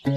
بزو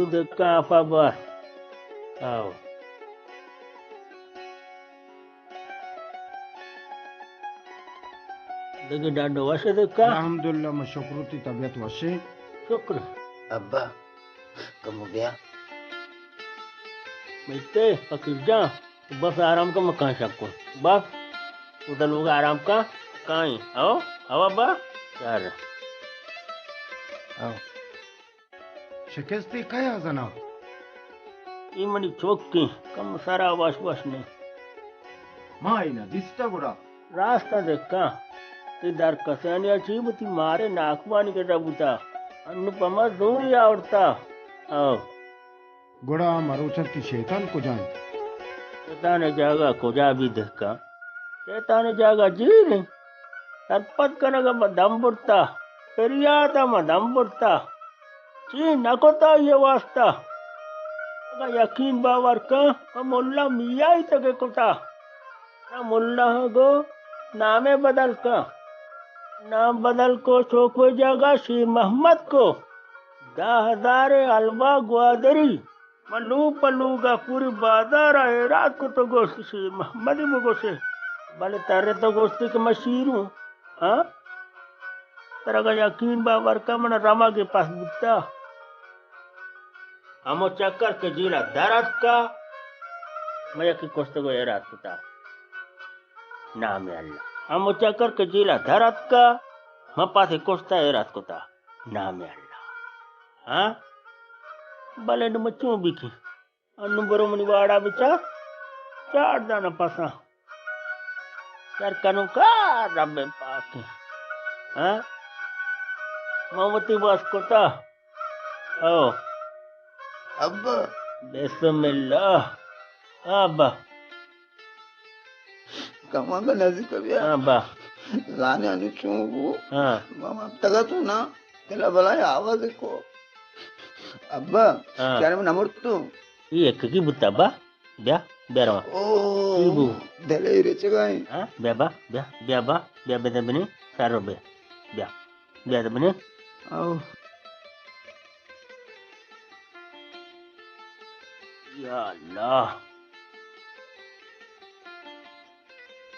دکا آپا با. آو. دگہ ڈاڈو وش دکا؟ الحمدللہ، ما شکر، تی طبیعت وشے؟ شکر. ابا، کمو بیا. بیتے، فقیر جان. بس آرام کن، مکان شک کن. بس. اودا لوگ آرام کن. کائیں. او، او ابا. چار. او. شکستے کئے آ زنا؟ اے منی چوکیں، کم سرا وش وش نہ. ما اے نہ دیستا گڑا. راست دکا. اے در کسانی چی بوتی، مارے ناکوانی گڈا بوتا. انوں پہ ما زوری آورتا۔ او۔ گڑا آ مروچاں تئی شیطان کجا انت؟ شیطان ءِ جاگہ کجا بی دہکان؟ شیطان ءِ جاگہ جیل انت۔ سرپد کنگ ءَ ما دم برتا، پریات ءَ ما دم برتا۔ چی نہ کتا آئی ءِ واسطہ؟ اگاں یقین باور کن، پہ ملا میائی تک ءَ کتا۔ نہ ملا ءَ گو نامے بدل کن۔ نام بدل کو، چوکوئے جاگہ شیر محمد کو۔ دہ ہزار ءِ حلوہ گوادری۔ من لوگ پہ لوگ ءَ پوری بازار ءَ ایراد کت ءُ گوشت، شیر محمد ءَ بگوشے، بلے ترے تو گوشتی کہ من شیر اوں، ہاں؟ ترا اگاں یقین باور کن، من رمگ ءَ پس بوتا۔ ہمو چکر کہ جیل ءَ در اتکا، من یکے کشتگ ءُ ایراد کتا۔ نام اللہ۔ ہمو چکر کہ جیل ءَ در اتکا، من پاسے کشتا ایراد کتا۔ نام اللہ۔ ہاں؟ بلے نوں من چون بکن؟ انوں برو منی واڑا بچار، چار دانہ پساں۔ شر کنوکا رب پاک۔ ہاں؟ من وتی بس کتا۔ او۔ ابا۔ بسم اللہ۔ ابا۔ کمانگا نزیک بیا۔ ہاں با۔ زانے انو چون بو؟ ہاں۔ ما ہفتگا تو نا، دل بلائیں آواز کو۔ ابا، ہاں۔ چارے من امر تو۔ یہ ایک کی بوتا با؟ بیا، بیا رواں۔ او، کی بو؟ دل ای رچگائیں۔ ہاں، بیا با، بیا، بیا با، بیا بدے بنی، سارو بیا، بیا۔ بیا تو بنے۔ او۔ یا اللہ۔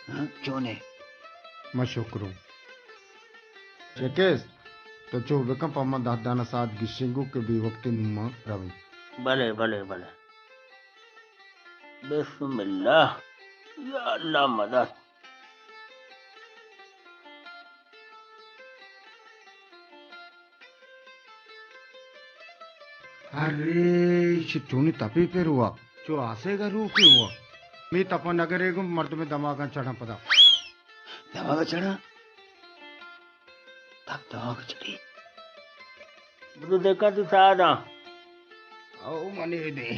ہاں، چونے؟ ما شکروں۔ چکس، تو چو بکن، پہ من دہ دانہ ساعت گشنگو کہ بے وقت نوما رویں۔ بلے، بلے، بلے۔ بسم اللہ۔ یا اللہ مدد۔ ارے، چہ چونی تپے پر ہوا، چو آسے گا روکے ہوا۔ می تپا نگرے گم مردم دماغاں چڑھاں پدا۔ دماغ چڑھاں؟ تب دماغ چڑھی۔ بدو دیکھا تو ساداں۔ او منی دے۔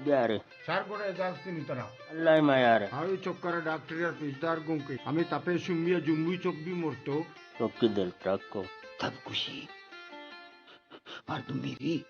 بیارے۔ سر گڑا اجازت نہیں ترا۔ اللہ ما یار۔ ہاں، یہ چکر ڈاکٹر یار پیشدار گوں کے۔ ہمیں تپے شمی جمبی چک بھی مرتو۔ چک کی دل ٹک کو۔ تب خوشی۔ مردم میری۔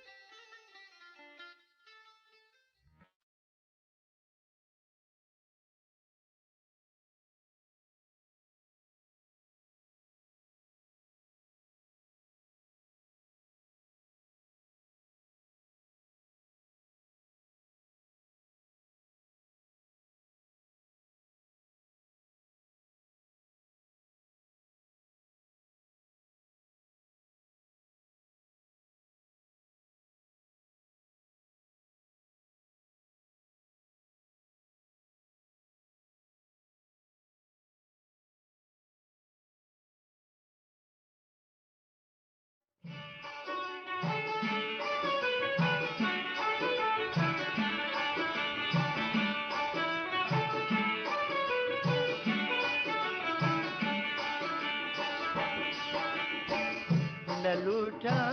نہ لوٹاں،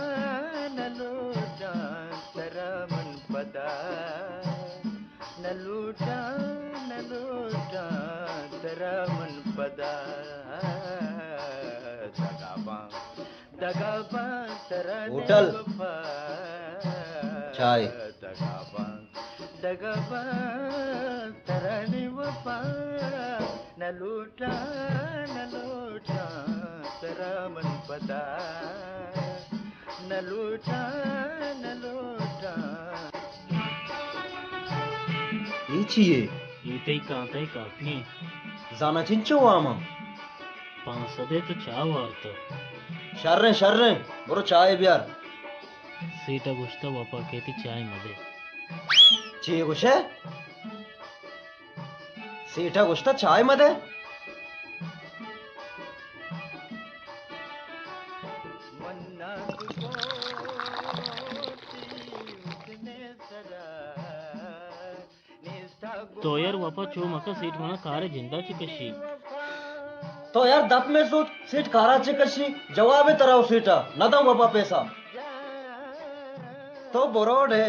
نہ لوٹاں ترا من پدا، نہ لوٹاں، نہ لوٹاں ترا من پدا۔ دگا باں، دگا باں ترا ہوٹل۔ چائے۔ دگا باں، دگا باں ترا وفا۔ نہ لوٹاں، نہ لوٹاں ترا من پدا، نہ لوٹاں، نہ لوٹاں۔ اے چی یے؟ اے تئی کانتئی کاپی ایں۔ زانا چنچو وام آں؟ پانسدے تو چاہ وارتہ۔ شریں، شریں، برو چاہ بیار۔ سیٹا گوشتہ وپا کیتی چاہ مدے۔ چی گوشے؟ سیٹا گوشتہ چائے مدے۔ تو یار وپا چو مکن، سیٹ منا کار جندا چی کشی۔ تو یار دپ مئے سوچ، سیٹ کارا چے کشی، جواب ترا و سیٹا، نہ داں وپا پیسہ۔ تو بروڈے۔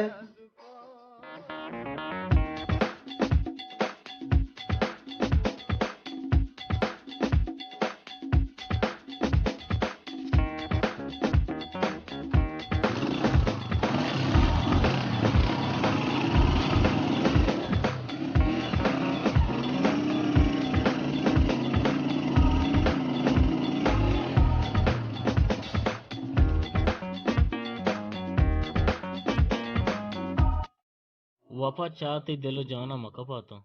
وپا چا تئی دل و جانا مکپا تو۔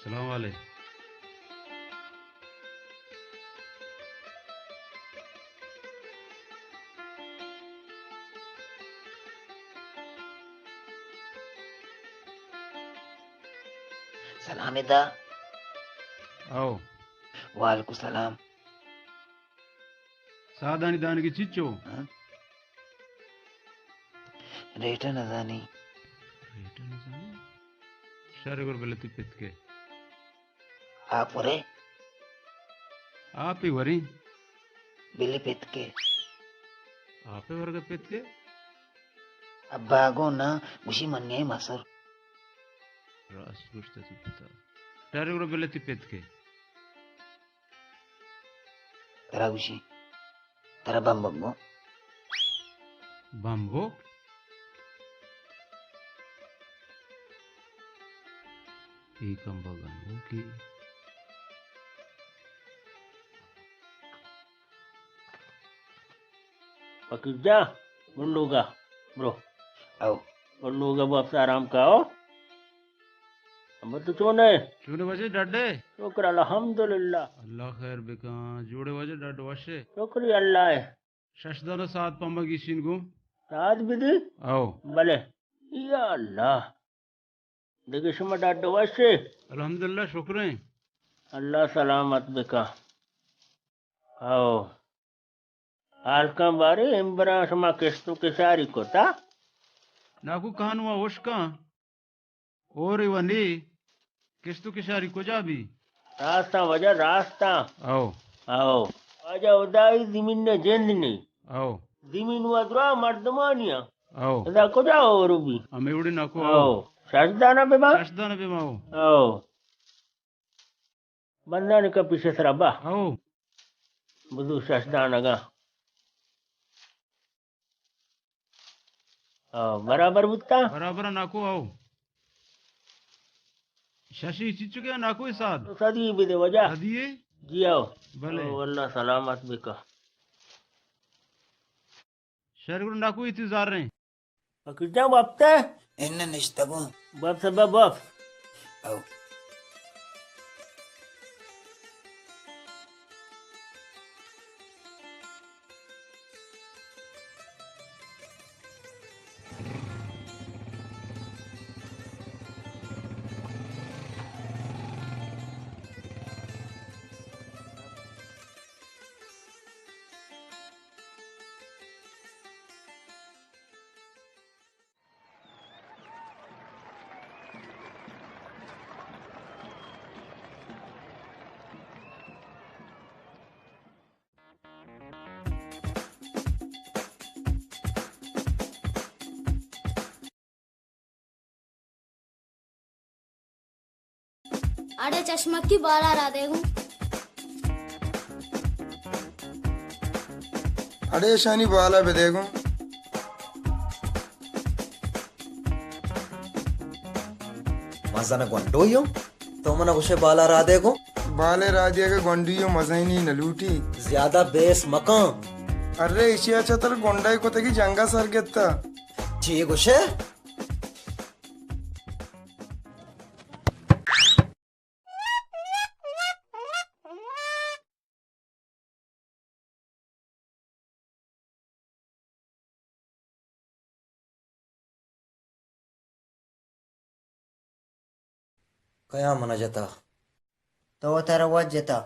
سلام علیکم۔ سلام ادا۔ او۔ وعلیکم السلام۔ سادانی دانگی چچو؟ ہاں؟ ریٹا نزانی۔ ریٹا نزانی؟ شر گر بلتی پتکے۔ آپ ورے؟ آپ ہی وریں۔ بلی پتکے۔ آپ ہی ورگا پتکے؟ ابا گو نا، گوشی من نیائی مسر۔ راست گوشتا تی پتا۔ شر گر بلتی پتکے۔ ترا گوشی، ترا بمبک گو۔ بمبک؟ اے کمبا گنوکی۔ فقیر جان، بنڈوگا، برو۔ او۔ بنڈوگا بابس آرام کا، او۔ امر تو چون ئے؟ چون ئے واجہ، ڈڈ ئے؟ شکر الحمدللہ۔ اللہ خیر بکن۔ جوڑ ئے واجہ، ڈڈ وش ئے؟ شکر اللہ ئے۔ شش دانہ ساعت پمبا گیشین گوں۔ ساعت بدی؟ او۔ بلے۔ یا اللہ۔ دگہ شما ڈڈ وش ئے؟ الحمدللہ، شکر ایں۔ اللہ سلامت بکن۔ او۔ حال کن بارے، امبراں شما کشت و کشاری کتا؟ ناکو کانوا ہشکاں۔ اور و نی، کشت و کشاری کجا بی؟ راستاں واجہ، راستاں۔ او۔ او۔ واجہ ہدائی زمین نے جند نی۔ او۔ زمین و درا مردمانی۔ او۔ ادا کجا اور بی؟ ہمے وڑی ناکو۔ او۔ شش دانہ بما؟ شش دانہ بما او۔ او۔ بندانی کا پیش سرا با۔ او۔ بدو شش دانگا۔ او، برابر بوتا؟ برابر ناکو او۔ ششی چچو کے ناکو ساد؟ سدی بدے واجہ۔ سدی؟ جی او۔ بلے۔ او، اللہ سلامت بکا۔ شر گڑا ناکو ایتی زار رہے۔ فقیر جان وپتہ؟ انہ نشتگوں۔ وپس ابا وپس۔ او۔ اڑے چشمکی بالا را دے گوں۔ اڑے اشانی بالا بدے گوں۔ مزن گونڈویو، تو منا گوشے بالا را دے گوں؟ بالے را دے گا گونڈویو مزنی نلوٹی۔ زیادہ بیس مکان۔ ارے اشی اچھا تر گونڈائی کتگی جنگا سر گتا۔ چی گوشے؟ کیا منا جتا؟ تو ترا وت جتا۔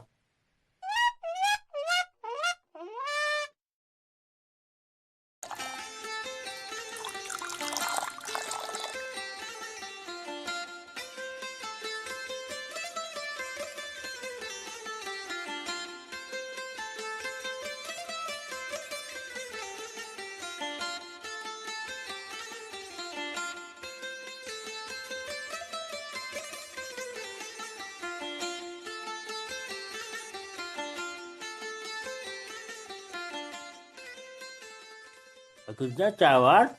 فقیر جان، چاہ وارت؟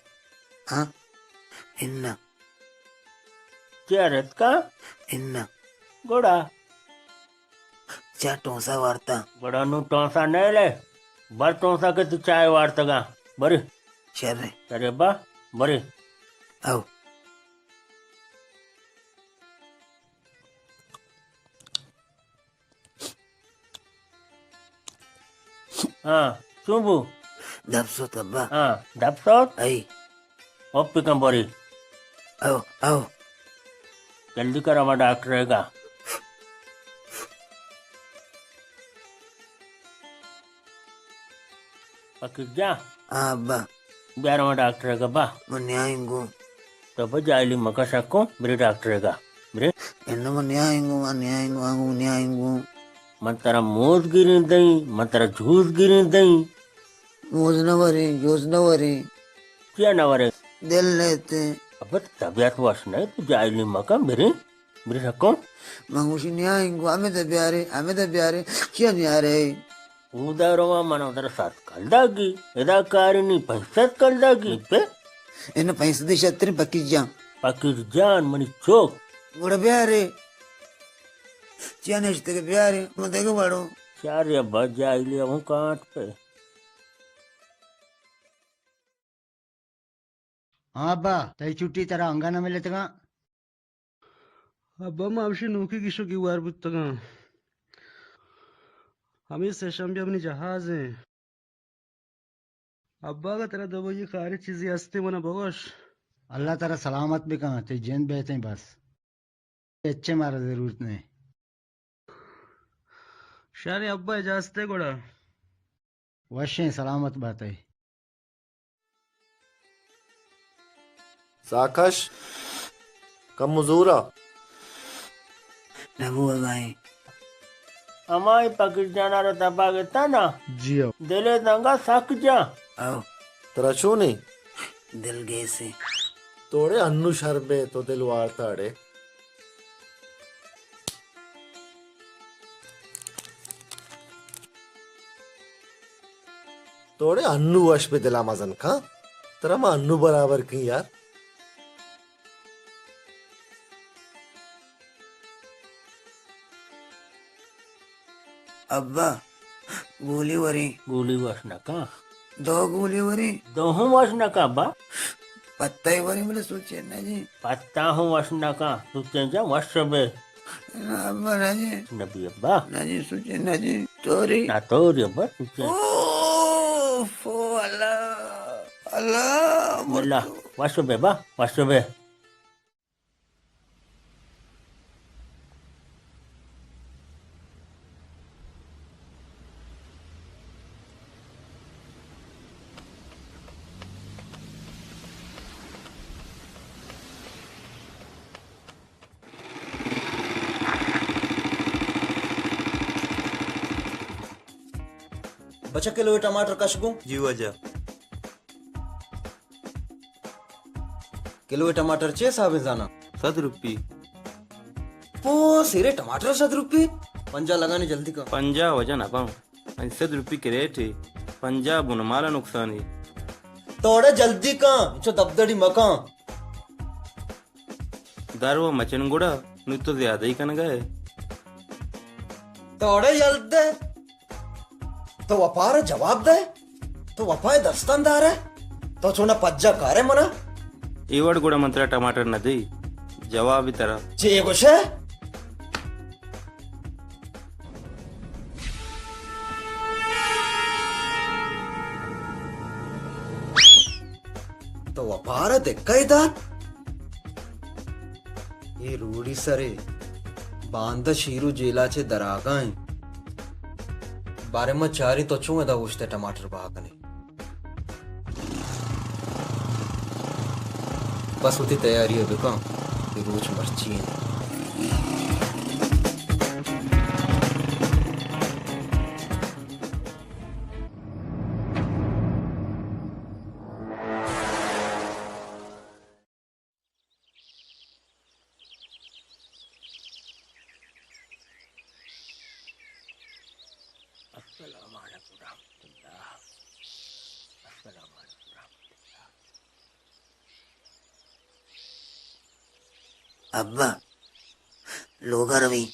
ہاں، اناں۔ چیا رتکا؟ اناں۔ گڑا؟ چا ٹونسا وارتا۔ گڑا نوں ٹونسا نئیلے۔ بر ٹونسا کہ تو چائے وارتگا۔ برے۔ شر اے۔ شر اے با، برے۔ او۔ ہاں، چون بو؟ دپ سوت ابا۔ ہاں، دپ سوت؟ ائی۔ او پکن بوری۔ او، او۔ جلدی کر ہما ڈاکٹر ءَ گا۔ فقیر جان۔ ہاں ابا۔ بیار ہما ڈاکٹر ءَ گا با۔ من نیائیں گوں۔ تو با جاہلی مکن، شکو، برے ڈاکٹر ءَ گا۔ برے۔ اناں من نیائیں گوں، من نیائیں گوں، آنگوں نیائیں گوں۔ من ترا موز گریں دئیں، من ترا جوز گریں دئیں۔ موز نہ وریں، جوز نہ وریں۔ چیا نہ وریں؟ دل نہ اتیں۔ ابا طبیعت وش نہ، تو جاہلی مکن، برے۔ برے شکو۔ من گوشی نیائیں گوں، ہمے دے بیارے، ہمے دے بیارے، چیا نیارے؟ اودا رواں من ترا سد کلداگی، ادا کاری نی پنچ سد کلداگی پہ۔ اناں پنچ سد شتریں فقیر جان۔ فقیر جان منی چوک۔ گڑا بیارے۔ چیا نشتگ بیارے، من دگہ وڑو۔ چارے ابا جاہلی ہوں کانٹ پہ۔ ہاں ابا، تئی چھٹی ترا انگا نہ ملتگاں؟ ابا، ما ہمشی نوکی گیشو گیوار بوتگاں۔ ہمے سے شنبے منی جہاز ایں۔ ابا، اگاں ترا دبئی کاری چیزے ہستے، منا بگوش۔ اللہ ترا سلامت بکن، تئی جند بہتیں بس۔ ہچے مارا ضرورت نہ۔ شر ابا، اجازت اے گڑا۔ وشیں، سلامت بات ئے۔ ساکش، کمو زورا۔ نہ بوگا ایں۔ ہمائی فقیر جانا را دپا گتا نا؟ جی ہو۔ دلے دنگا سک جا۔ او۔ ترا چونیں؟ دل گیسیں۔ توڑے انو شر بے تو دل وارتا اڑے۔ توڑے انو وش بے دلا مزن کن۔ ترا ما انو برابر کن یار۔ ابا، گولی وریں۔ گولی وش نہ کن۔ دو گولی وریں۔ دو ہوں وش نہ کن ابا۔ پتہ وریں بلے سوچے نہ جی۔ پتہ ہوں وش نہ کن۔ سوچے جا وش بے۔ نہ ابا نہ جی۔ نبی ابا۔ نہ جی سوچے نہ جی۔ توری۔ نہ توری ابا سوچے۔ اوف، او اللہ۔ اللہ۔ اللہ۔ وش بے با، وش بے۔ بچہ کلوے ٹماٹر کش گوں۔ جی واجہ۔ کلوے ٹماٹر چے حسابیں زاناں؟ سد روپی۔ پو، سیرے ٹماٹر سد روپی؟ پنجاہ لگانے جلدی کن۔ پنجاہ وجہ نہ باں۔ انچ سد روپی کریٹ اے، پنجاہ بن مالا نقصان اے۔ توڑے جلدی کن، انچو دبدڑی مکن۔ در و مچن گڑا، نو تو زیادہ ہی کنگا ہے۔ توڑے یل دے۔ تو وپا را جواب دے۔ تو وپا ء دستان دار ئے۔ تو چونا پجا کارے منا۔ اے وڑ گڑا من ترا ٹماٹر نہ دئی۔ جواب ترا۔ چے گوشے؟ تو وپارا دکہ دات؟ اے روڑی سرے باندا شیرو جیلا چہ دراگا انت۔ باریں ما چاریں تو چون ادا اوشت ء ٹماٹر بہا کنے۔ بس وتی تیاری ء بکن، اے روچ مرچی انت۔ السلام علیکم ورحمۃ اللہ۔ السلام علیکم ورحمۃ اللہ۔ ابا، لوگا روی۔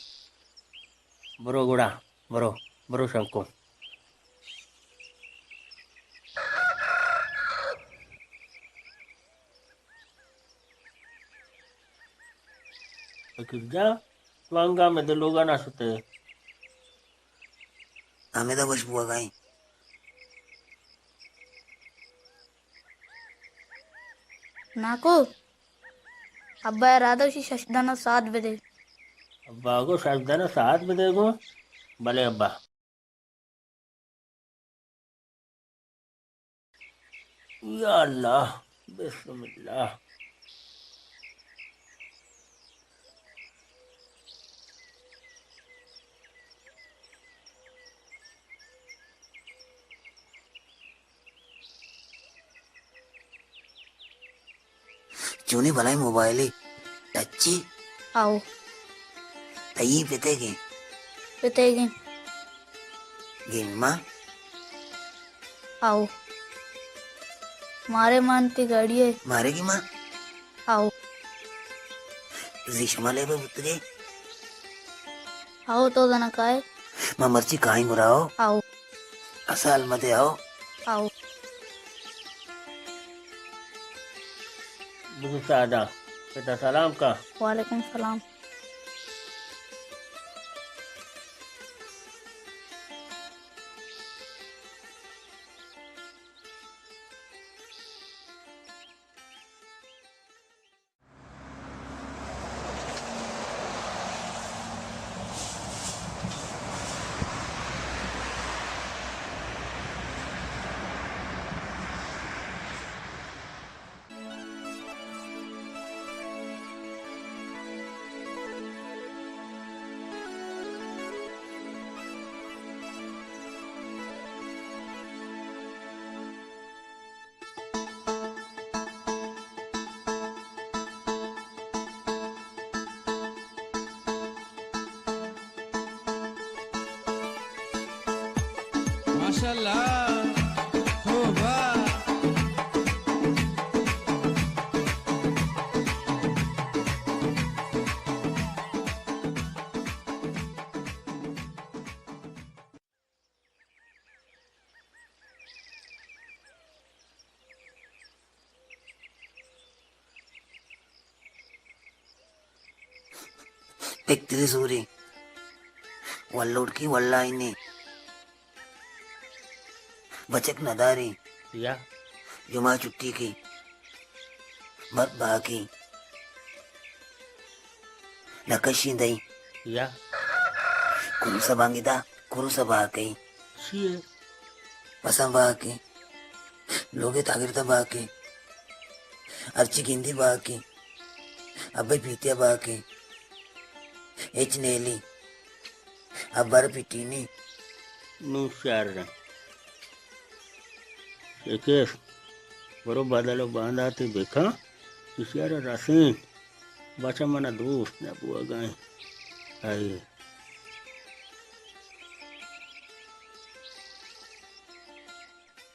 برو گڑا، برو، برو شنکو۔ فقیر جان، تو انگا ہمے دے لوگا نہ شتے؟ ہمے دا وش بوگا ایں۔ ناکو، ابا ارادہ شی شش دانا ساعت بدے۔ ابا گو شش دانا ساعت بدے گو۔ بلے ابا۔ یا اللہ، بسم اللہ۔ چونیں بلائیں موبائلے؟ ٹچے؟ آؤ۔ تئی پتے گیں؟ پتے گیں۔ گیما؟ آؤ۔ مارے مان تی گاڑی ہے۔ مارے گیما؟ آؤ۔ زی شما لیبا بوتگے؟ آؤ، تو دنا کائے؟ ما مرچی کائیں گراؤ۔ آؤ۔ اسال مدے آؤ۔ آؤ۔ بزو سادا، پتا سلام کا۔ وعلیکم سلام۔ ماشاءاللہ، توبہ۔ پکتری سوری، ولوڑکی ولائی نے، بچک نداری، یا۔ جمعہ چھٹی کی، مرد باقی۔ نکشیں دئی۔ یا۔ کروس ء بانگی دا، کروس ء باکئی۔ چی ئے؟ پساں باکئی۔ لوگے تاگرد ء باکئی۔ ہرچی گندی باکئی۔ ابئی پیتی ء باکئی۔ ہچ نیلی۔ ابر پیٹینی۔ نوں شر۔ شکست۔ برو بدل و بانداتی بکن۔ ایشی ء را رسین۔ بچہ من ء دوست نہ بوگ ء انت۔ اے۔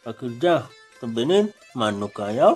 فقیر جان، تو بنند، من نوں کایاں۔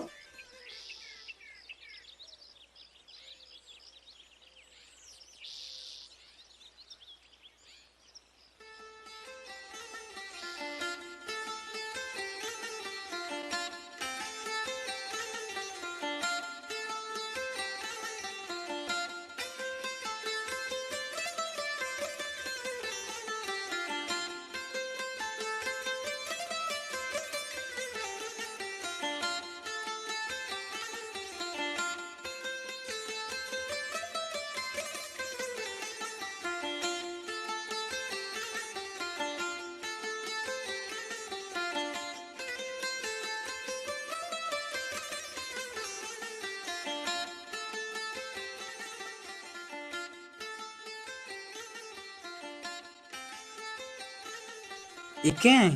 اے کئے ایں؟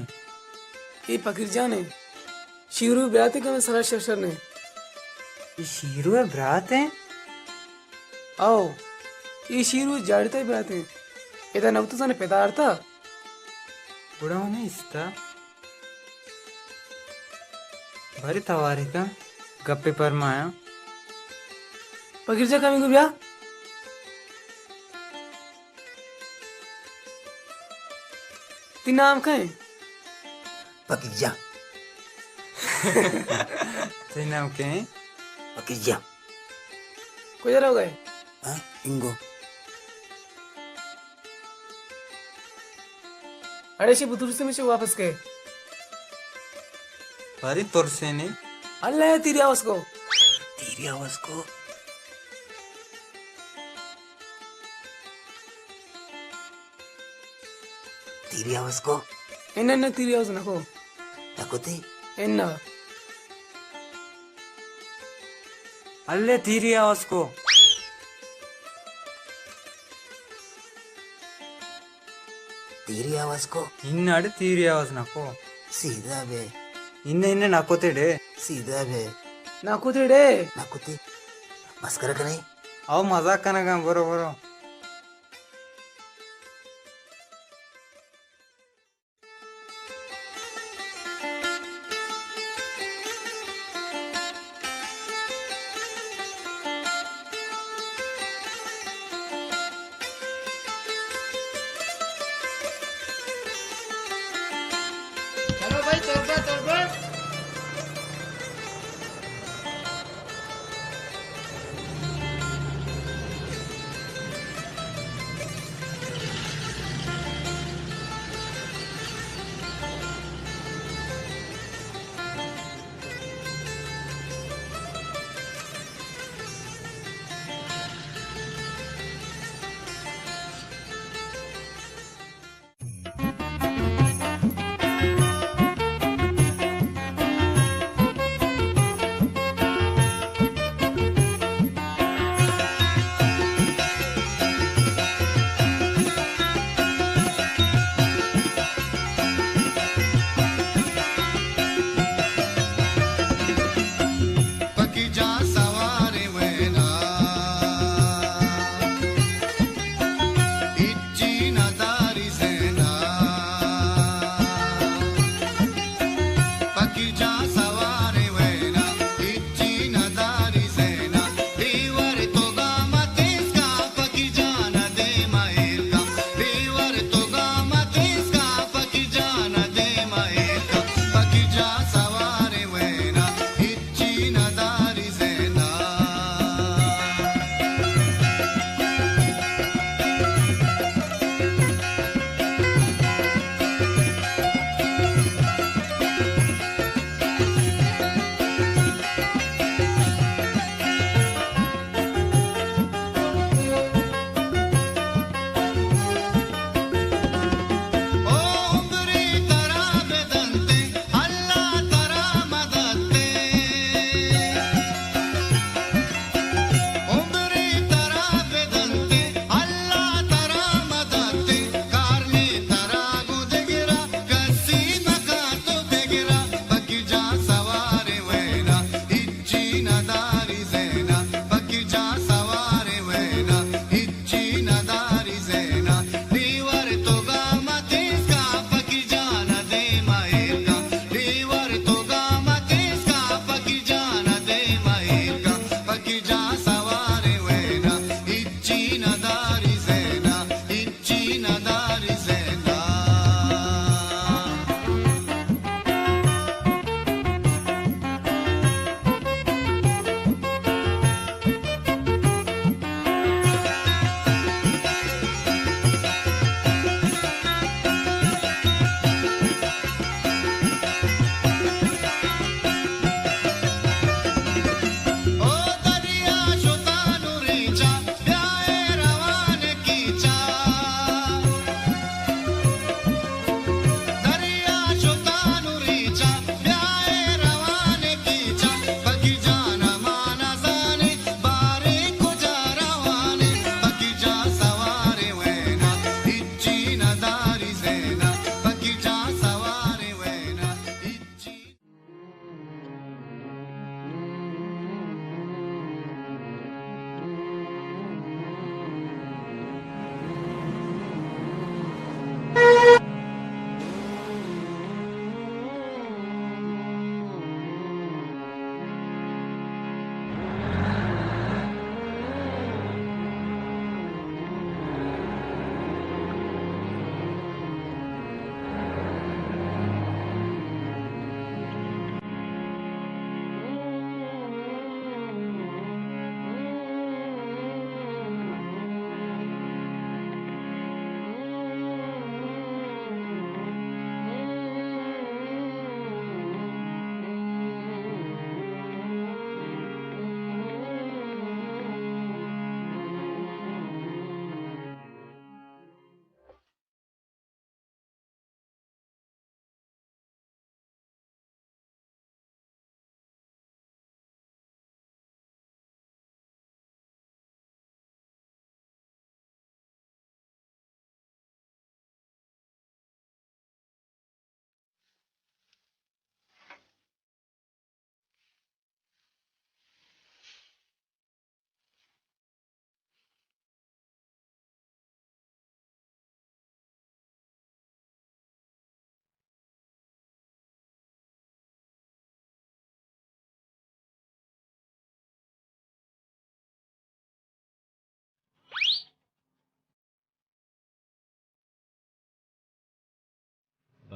اے پکیر جان ایں۔ شیرو ءِ برات ایں کہ مئے سرا شر شر نہ ایں۔ اے شیرو ءِ برات ایں؟ او، اے شیرو ءِ جاڑتائی برات ایں۔ ادا نبوت زانے پدا آرتا۔ گڑا من استا۔ بارے توارے کن، گپے پرمایاں۔ پکیر جان کمے گوں بیا۔ تئی نام کئے ایں؟ پکیر جان۔ تئی نام کئے ایں؟ پکیر جان۔ کجا روگ ءَ ئے؟ ہاں، انگو۔ اڑے شی بترسی مچے واپس کئے۔ بارے ترسے نے۔ اللہ تیری آواز کو۔ تیری آواز کو۔ تیری آواز کو۔ اناں، اناں، تیری آواز نکو۔ نکوتی؟ اناں۔ اللہ تیری آواز کو۔ تیری آواز کو۔ اناں اڑے تیری آواز نکو۔ سیدھا بے۔ اناں، اناں، نکوتے ڈے۔ سیدھا بے۔ نکوتے ڈے۔ نکوتی۔ مسکرا کنے؟ او مزاق کنگاں، برو، برو۔ چلو بھائی، تربت، تربت۔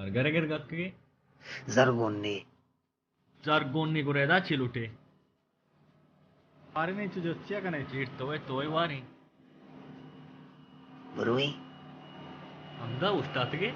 گرگر گتکگے؟ زرگونی۔ زرگونی گڑا ادا چی لوٹے؟ باریں چو جسیا کنے؟ چیٹ توئے، توئے واریں۔ برویں۔ ہمدا اوشتاتگے۔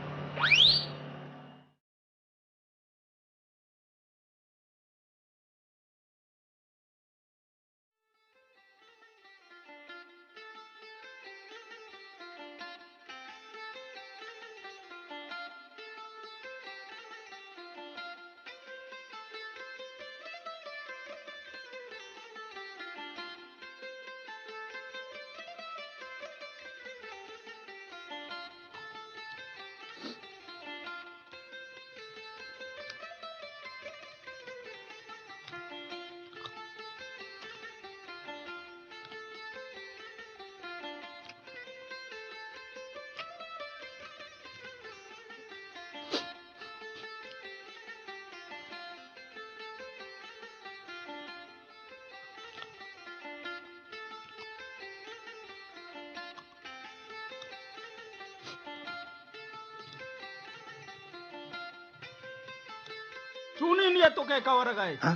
چونیں نیت تو کئے کورگائے؟ ہاں؟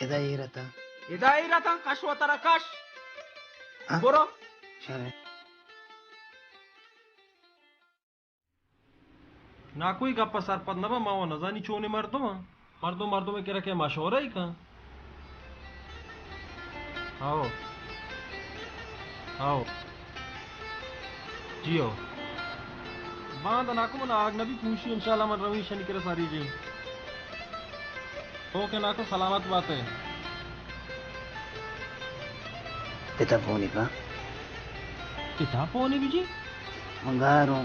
ادا ایر اتاں۔ ادا ایر اتاں، کش وترا کش۔ ہاں؟ برو۔ شریں۔ ناکو، اے گپ ءَ سرپد نہ باں، ما وَ نزانی چونیں مردم آں۔ مردم مردم ءِ کرا کئے مشورہ ئی کن۔ ہاؤ۔ ہاؤ۔ جی ہو۔ باندا ناکو، من آگ نہ بی پوشی، انشاءاللہ من رویں شنی کرا ساری جی۔ اوکے ناکو، سلامت بات ئے۔ پتا فونی کا؟ پتا فونی بی جی؟ من گاروں۔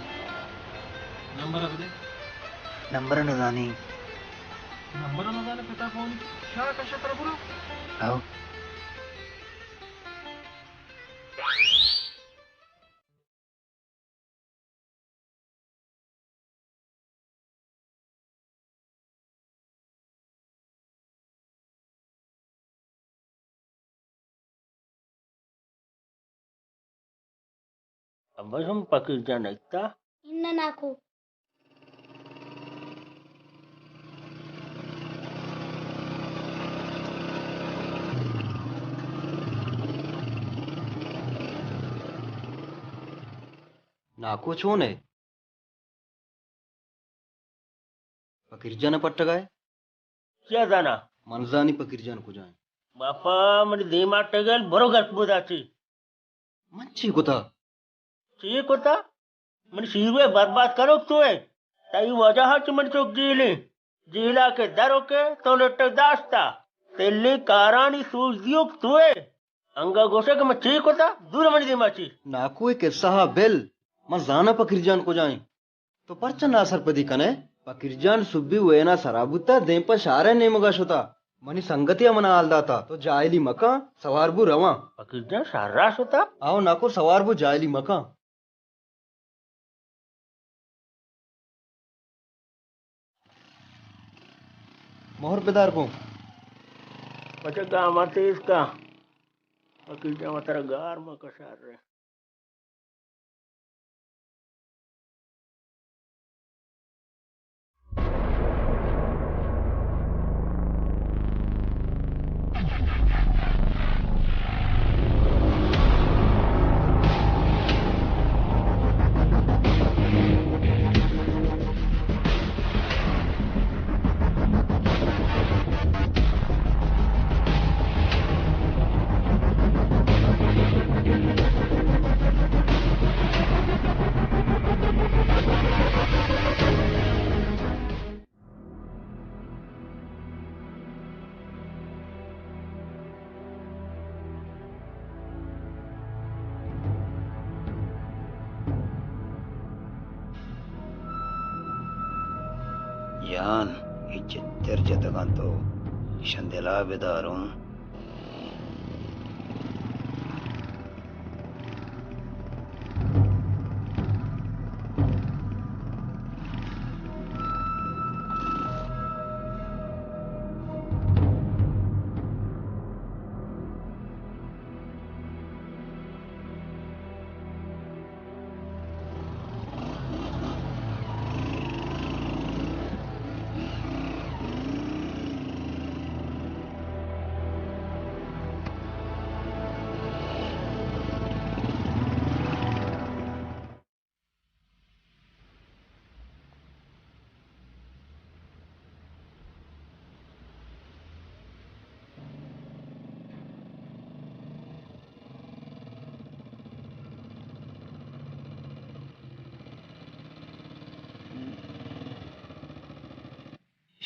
نمبر بدے۔ نمبر نزانی۔ نمبر نزانے پتا فونی۔ شاہ کشا ترا برو۔ آؤ۔ ابا شم پکیر جان ایتا؟ اناں ناکو۔ ناکو چون ئے؟ پکیر جان ءَ پٹگ ءَ ئے؟ چیا زاناں؟ من زانی پکیر جان کجا ایں۔ باپا، منی دیم ءَ ٹگل برو گرک بودا چی۔ من چی کتا؟ چی کتا؟ منی شیرو ءِ برباد کنوک تو ئے۔ تئی وجہ ءَ چہ منی چک جیل ایں۔ جیل ءَ کہ در اوکے تو لٹک داشتا۔ تلیں کارانی سوج دیوک تو ئے۔ انگا گوشے کہ من چی کتا؟ دور منی دیما چی؟ ناکو، اے قصہ ءَ بل، من زاناں پکیر جان کجا ایں۔ تو پرچا ناسرپدی کنئے؟ پکیر جان سبی وینا سرا بوتا، دیم پہ شہر ءِ نیمگا شتا۔ منی سنگتیا منا حال داتا۔ تو جاہلی مکن، سوار بو رواں۔ پکیر جان شہرا شتا؟ آؤ ناکو، سوار بو، جاہلی مکن۔ مہر بدار گوں۔ بچہ گاما تیز کا۔ پکیر جان وترا گار مکن شہر ءَ۔ جان، اے چتر جتگاں تو، ایشاں دلا بداروں۔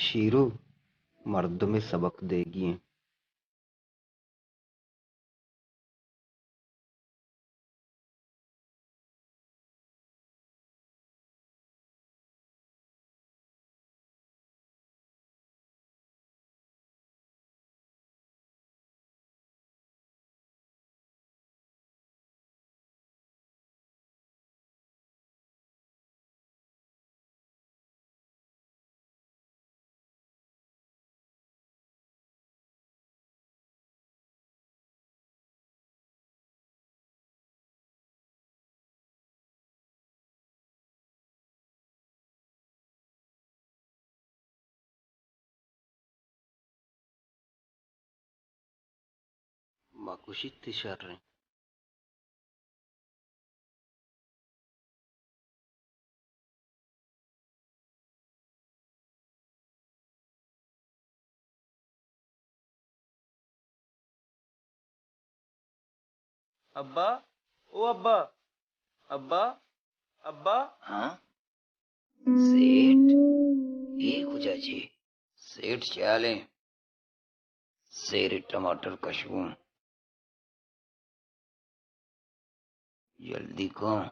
شیرو مردمے سبق دیگی ایں۔ ما کشیت شر ایں۔ ابا، او ابا، ابا، ابا۔ ہاں؟ سیٹھ؟ اے کجا چے؟ سیٹھ چیالیں۔ سیرے ٹماٹر کشبوں۔ جلدی کن۔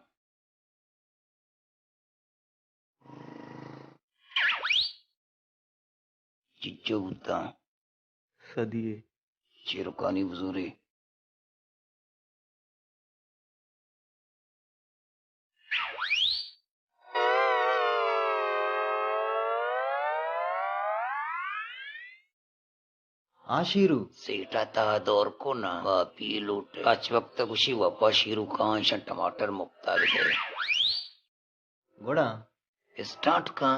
چچو بوتاں؟ سدیے۔ چیرکانی بزورے۔ ہاں شیرو۔ سیٹا تا دور کو نا، باپی لوٹ۔ اچ وقت گوشی وپا شیرو کان شن ٹماٹر مپتا دے۔ گڑا اسٹارٹ کن۔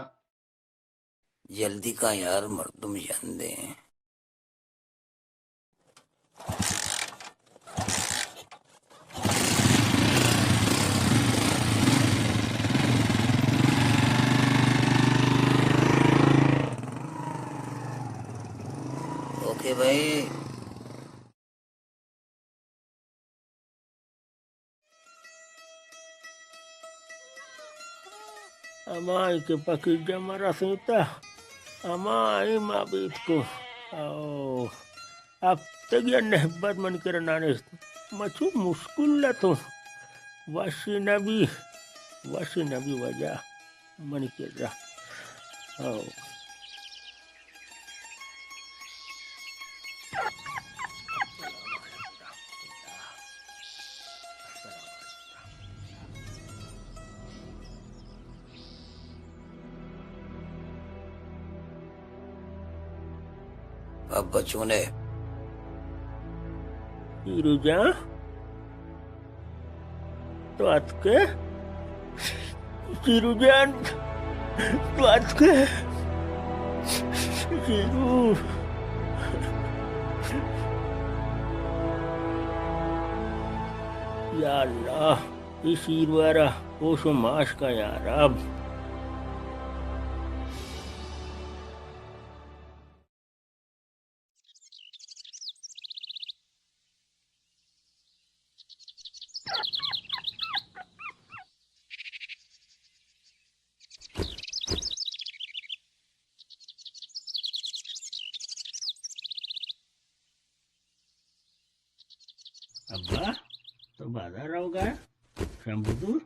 جلدی کن یار، مردم ژندیں۔ اوکے بھائی۔ ہمائی کہ پکیجا ما رسینتہ، ہمائی ما بیت کو۔ او، ہفتگی نہبت من کرا نانست۔ ما چو مشکل اتوں۔ وش نبی، وش نبی وجہ۔ منی کرا۔ ہو۔ ابا چون ئے؟ شیرو جان، تو اتکے؟ شیرو جان، تو اتکے؟ شیرو۔ یا اللہ، اے شیرو ءَ را ہوش و ماش کن یا رب۔ ابا، تو بازار روگا؟ شمبو دور،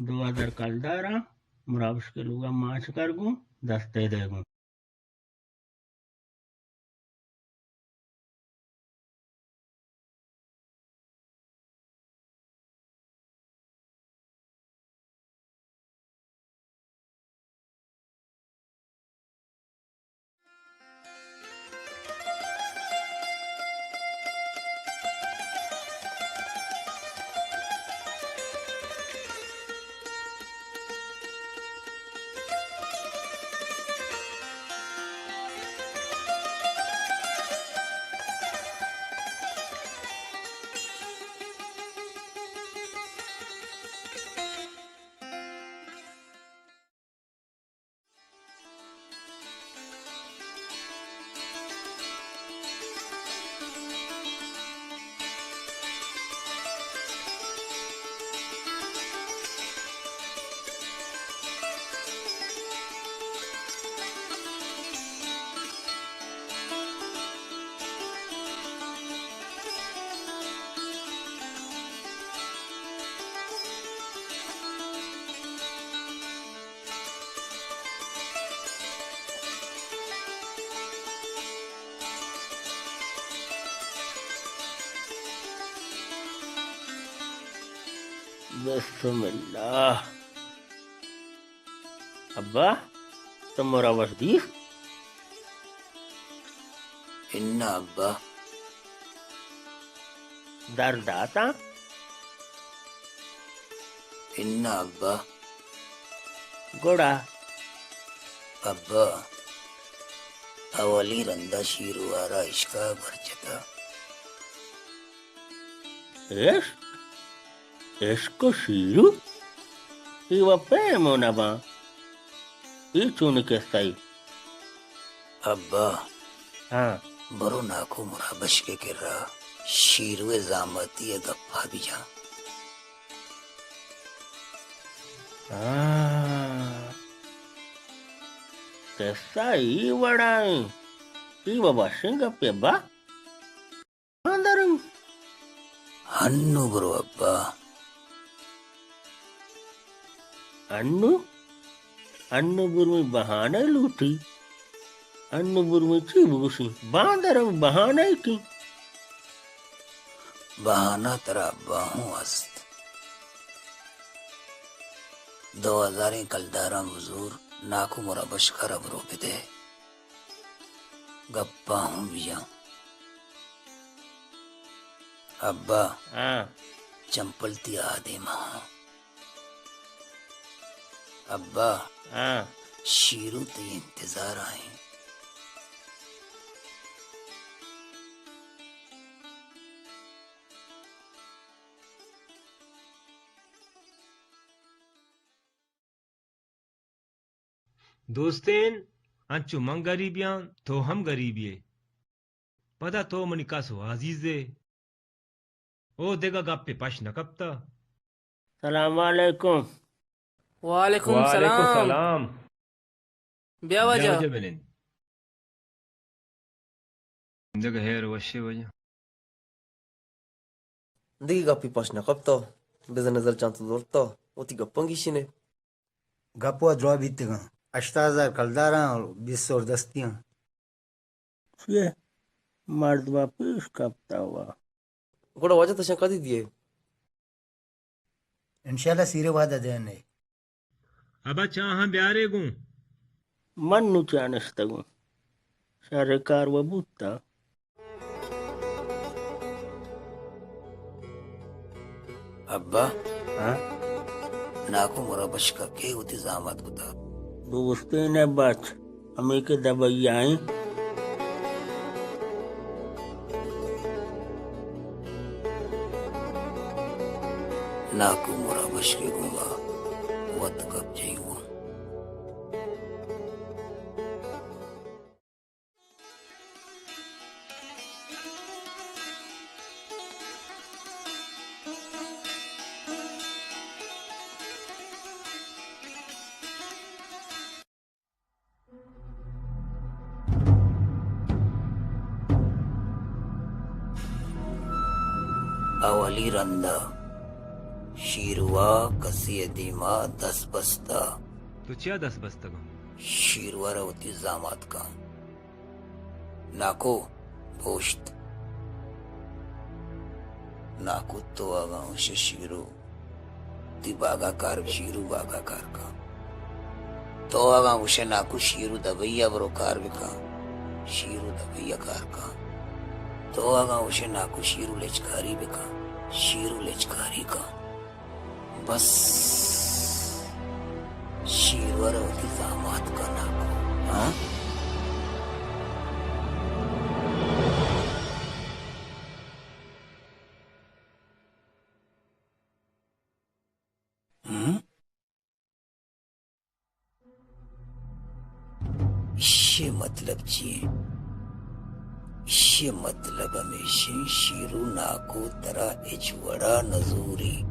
دو ہزار کلدار آں، مرابش کے لوگا ماچ کر گوں، دستے دے گوں۔ بسم اللہ۔ ابا، تو مرا وش دیست؟ انا ابا۔ در داتاں؟ انا ابا۔ گڑا؟ ابا، اولی رندا شیرو ءَ را عشق ءَ بر جتا۔ عشق؟ عشق و شیرو؟ اے و پیم و نباں۔ اے چونیں قصہ ئے؟ ابا۔ ہاں۔ برو ناکو مرابشک ءِ کرا شیرو ءِ زاماتی ءِ گپا بجاں۔ ہاں۔ قصہ اے وڑا ایں۔ اے و وشیں گپے ابا۔ باندر انت۔ ہنو برو ابا۔ ہنو؟ ہنو برمے بہانہ لوٹی۔ ہنو برمے چی بگوشی؟ باندر انت، بہانہ کی؟ بہانہ ترا ابا ہوں است۔ دو ہزاریں کلداراں بزور، ناکو مرابشک ءَ را برو بدے۔ گپا ہوں بیاں۔ ابا۔ ہاں۔ چمپل تئی آدیم ہاں۔ ابا۔ ہاں۔ شیرو تئی انتظار ءَ ایں۔ دوستین، انچو من گریبیاں، تو ہم گریبی ئے۔ پدا تو منی کس و عزیز ئے۔ او دگہ گپے پش نہ کپتہ۔ سلام علیکم۔ وعلیکم وعلیکم سلام۔ سلام۔ بیا واجہ۔ بیا واجہ بنند۔ دگہ ہیر وشے واجہ۔ دگہ گپے پش نہ کپتہ، بزاں نظر چنت زرتہ، وتی گپاں گیشینے۔ گپ وا دراہ بیتگاں۔ ہشتاد ہزار کلداراں اور بیست سور دستیاں۔ چیے؟ مرد وا پیش کپتہ وا۔ گڑا واجہ تشاں کدی دیئے؟ انشاءاللہ سیرے وہدا دینے۔ ابا چاہاں بیارے گوں۔ من نوں چانشتگوں۔ شر کار و بوتاں۔ ابا۔ ہاں؟ ناکو مرابشک ءَ کے وتی زامات کتا؟ دوستین ءِ بچ۔ ہمے کہ دبئی ءَ ایں۔ ناکو مرابشک ءِ گوما وت گپ جنگ بو۔ اولی رندا شیروا کسی ءِ دیما دست بستہ۔ تو چیا دست بستگاں؟ شیروا را وتی زامات کن۔ ناکو، پوشت۔ ناکو، تو اگاں ہوشے شیرو تئی باگا کار، شیرو باگا کار کن۔ تو اگاں ہوشے ناکو شیرو دبئی ءَ برو کار بکن، شیرو دبئی ءَ کار کن۔ تو اگاں ہوشے ناکو شیرو لچکاری بکن، شیرو لچکاری کن۔ بس شیرو ءَ را وتی زامات کن ناکو، ہاں؟ ہم؟ ایشی ءِ مطلب چی ایں؟ ایشی ءِ مطلب ہمیش ایں، شیرو ناکو ترا ہچ وڑا نہ زوری،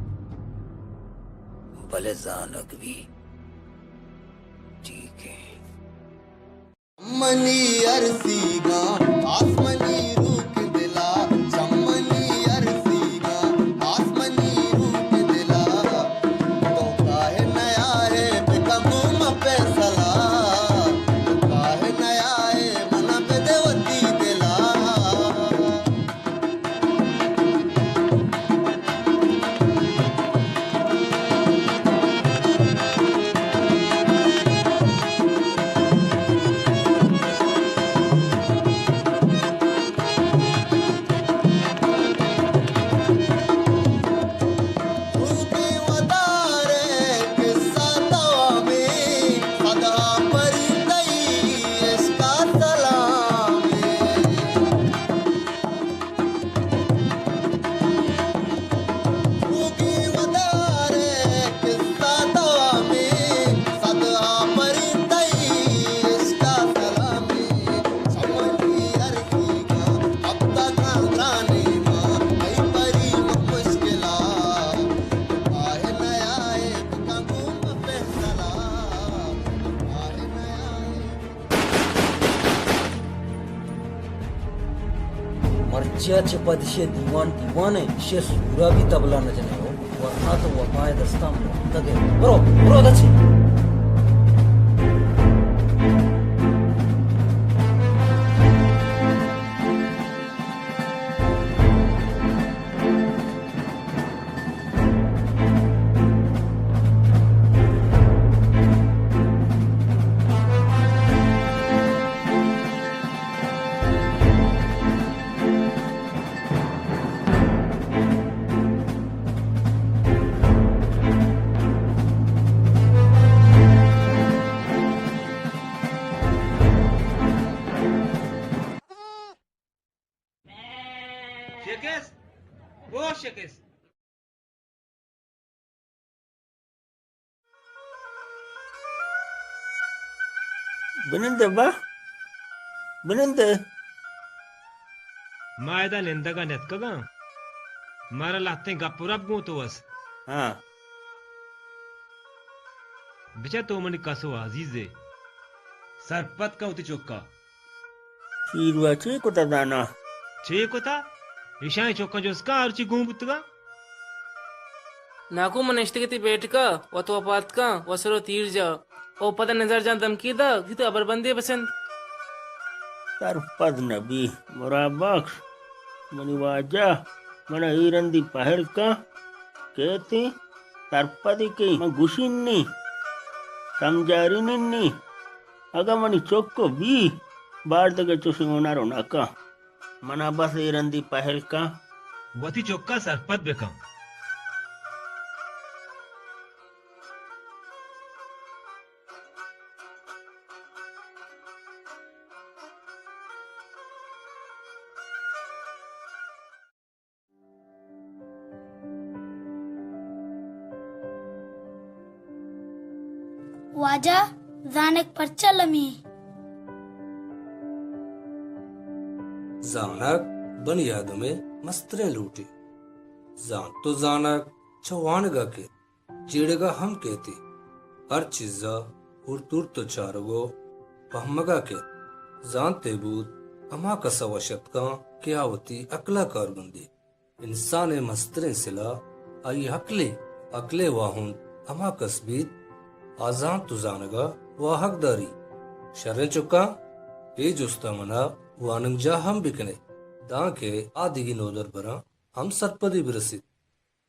بلے زانگ بی۔ ٹھیک ایں۔ منی ارسیگاں آسمانی روک دلا، چمنی ارسیگاں آسمانی روک دلا۔ تو کاہ نیا ہے بکمو ما پیسلا، تو کاہ نیا ہے منا بدے وتی دلا۔ چیا چہ پد ایشی دیوان دیوان ء، ایشی سورا بھی تبلا نہ جنے ہو، ورنا تو وفا ء دستاں مرتگ ئے۔ برو، برو ادا چہ۔ شکست، او شکست۔ بنندے با، بنندے۔ ما ادا نندگا نتکگاں۔ مارا لہتیں گپ و رپ گوں تو است۔ ہاں۔ بچار تو منی کس و عزیزے۔ سرپد کن وتی چکا۔ شیروا چے کتا زانا؟ چے کتا؟ ایشانی چکاں جست کن ہرچی گون بوتگا۔ ناکو من نشتگی تئی بیٹکا، وت وپات کن، وسرو تیر جا۔ او پدا نزار جان دمکی دا کہ تو ہبر بندے بسند۔ سرپد نبی، مراد بخش، منی واجہ، منا اے رندی پہل کن، کیتی سرپدی کی، من گوشین نی، سمجھارین نی، اگاں منی چک بی، بار دگہ چوشیں ہنر و نکن۔ منا بس اے رندی پہل کن۔ وتی چکا سرپد بکن۔ واجہ، زانگ پرچا لمی؟ زانگ بنی آدم ء مستریں لوٹے۔ زانت و زانگ چہ وانگ ء کیت، جیڑگ ء ہم کیت۔ ہر چیز ء ہورت ہورت ء چارگ و پہمگ ء کیت۔ زانت ء بود ہما کس ء وش اتکاں کہ آ وتی عقل ء کاربندی۔ انسان ء مستریں سلاہ آئی عقلے، عقل ء واہند ہما کس بیت، آ زانت و زانگ ء واہگ داری۔ شریں چکاں، اے جست ء منا وانگجاہ ہم بکنے، دانکہ آ دگہ نودربراں ہم سرپدی برسیت۔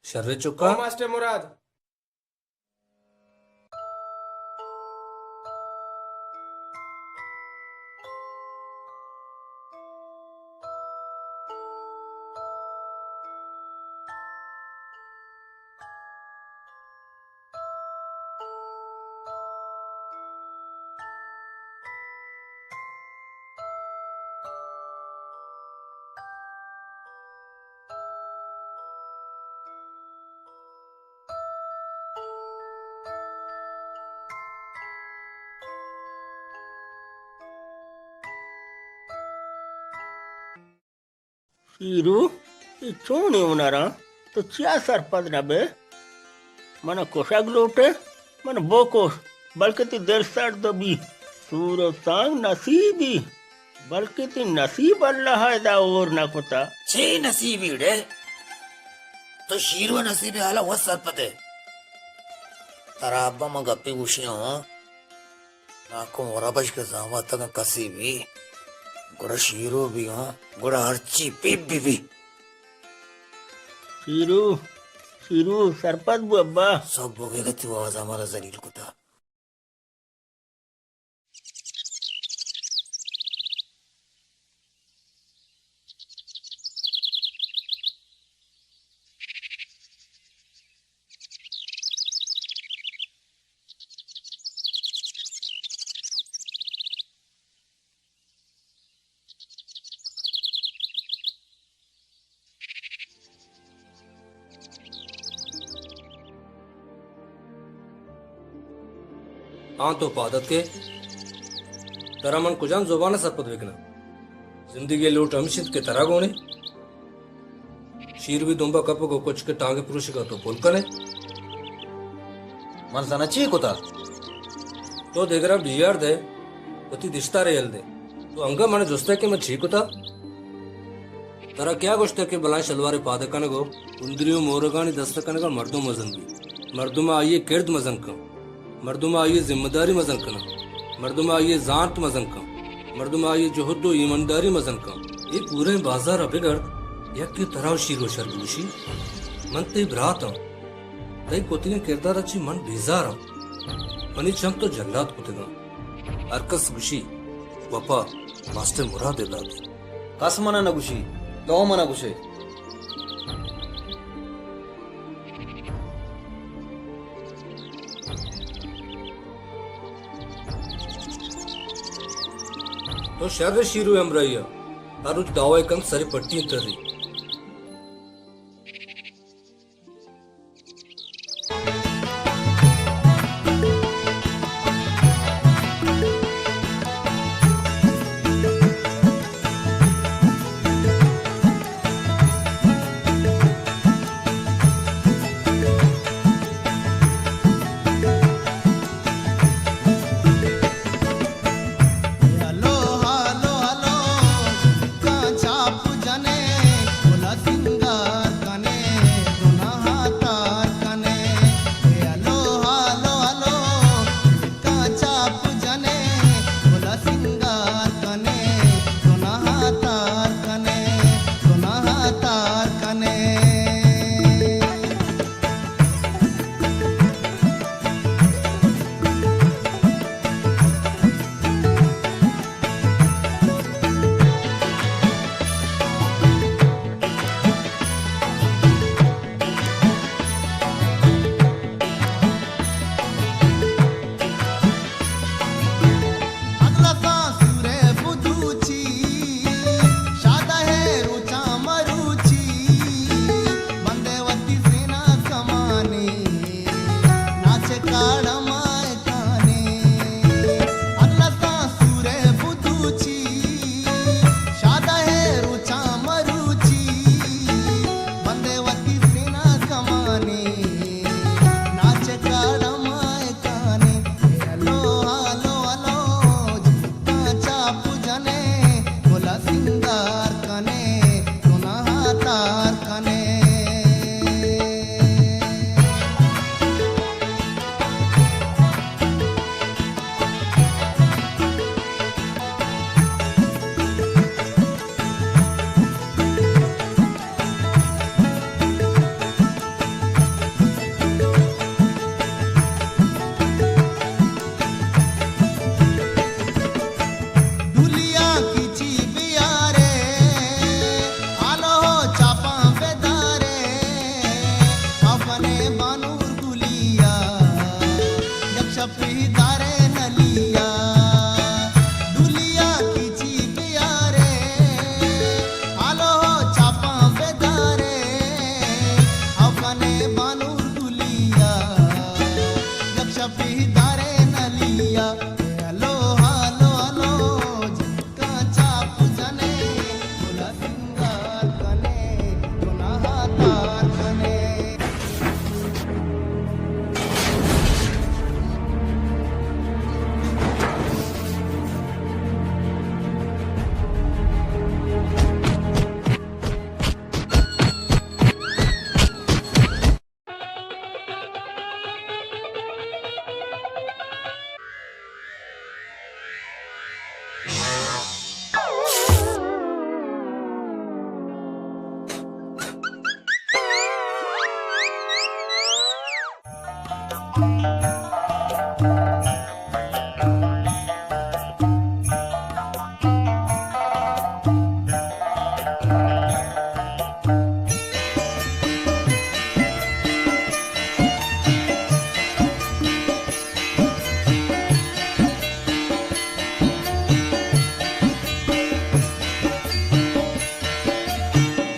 شریں چکاں۔ او ماسٹر مراد! شیرو، اے چونیں ہنراں؟ تو چیا سرپد نہ بئے؟ من کشگ لوٹئے؟ من بکش، بلکیں تئی دل سرد بی۔ سور و سانگ نصیبی، بلکیں تئی نصیب اللہ ء ادا ہور نہ کتا۔ چے نصیبی ڑے؟ تو شیرو ء نصیب ء حالا وت سرپد ئے۔ ترا ابا من گپے گوشیاں ہاں۔ ناکو مرا بش کہ زاماتگاں کسے بی، گڑا شیرو بی ہاں، گڑا ہرچی پیپ بی بی۔ شیرو، شیرو، سرپد بو ابا۔ سب بوگے گتی واز ہمارا ذلیل کتا۔ آں تو پاد اتکے؟ ترا من کجام زبان ء سرپد بکناں؟ زندگی ء لوٹ ہمیش انت کہ ترا گون انت۔ شیر بی دمب ء کپگ ء کچک ء ٹانگ ء پروشگ ء تو پل کن ئے۔ من زاناں چی کتا؟ تو دگراں بیار دئے، وتی دشتار ء یل دئے۔ تو انگہ من ء جست ئے کہ من چی کتا؟ ترا کیا گوشتہ کہ بلائیں شلوارے پاد کنگ و گندری و مورگانی دست کنگا مردم مزن بی؟ مردم آئی کرد مزن کن۔ مردم آئی ذمہ داری مزن کنن۔ مردم آئی زانت مزن کن۔ مردم آئی جہد و ایمانداری مزن کن۔ اے پوریں بازار ء بگرد، یکے ترا و شیر و شر بگوشی، من تئی براتاں۔ تئی کتگیں کردار ء چہ من بیزاراں۔ منی چم تو جلات کتگاں۔ ہر کس گوشی، وپا ماسٹر مراد ء برات انت۔ کس من ء نہ گوشی، تو من ء گوشے۔ تو شر شیرو ہمراہی ء ہر روچ دعوی کن سر پٹی تری۔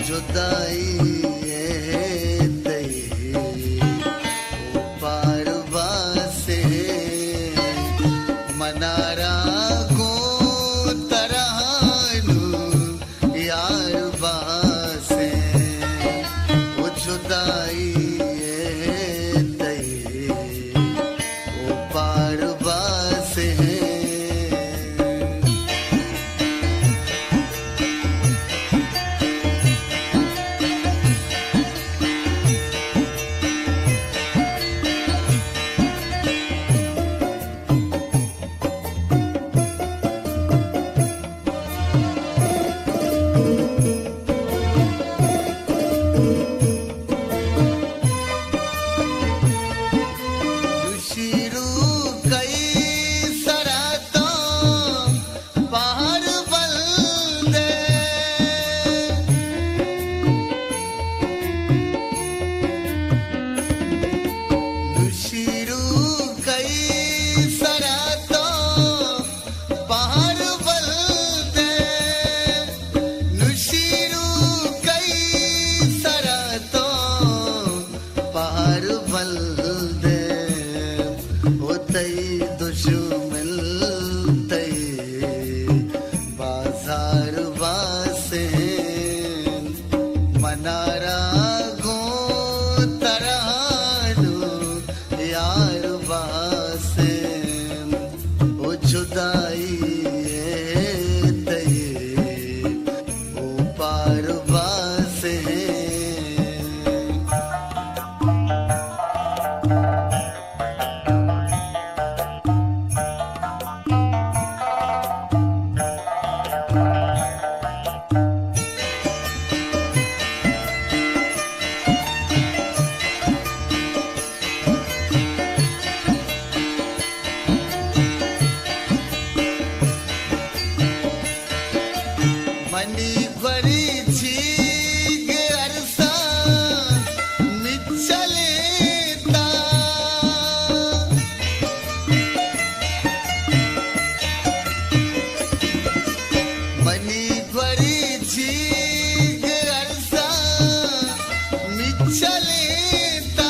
جدائی ء تئی اوپار باسے، منارا گوں ترا نوں یار باسے، او جدائی ء تئی اوپار باسے۔ دشمن تئی بازار باسیں، منارا گوں ترانو یار باسیں، او جدائی تئی او پار باسیں۔ منی گوری جیگ ارساں مچلینتا، منی گوری جیگ ارساں مچلینتا،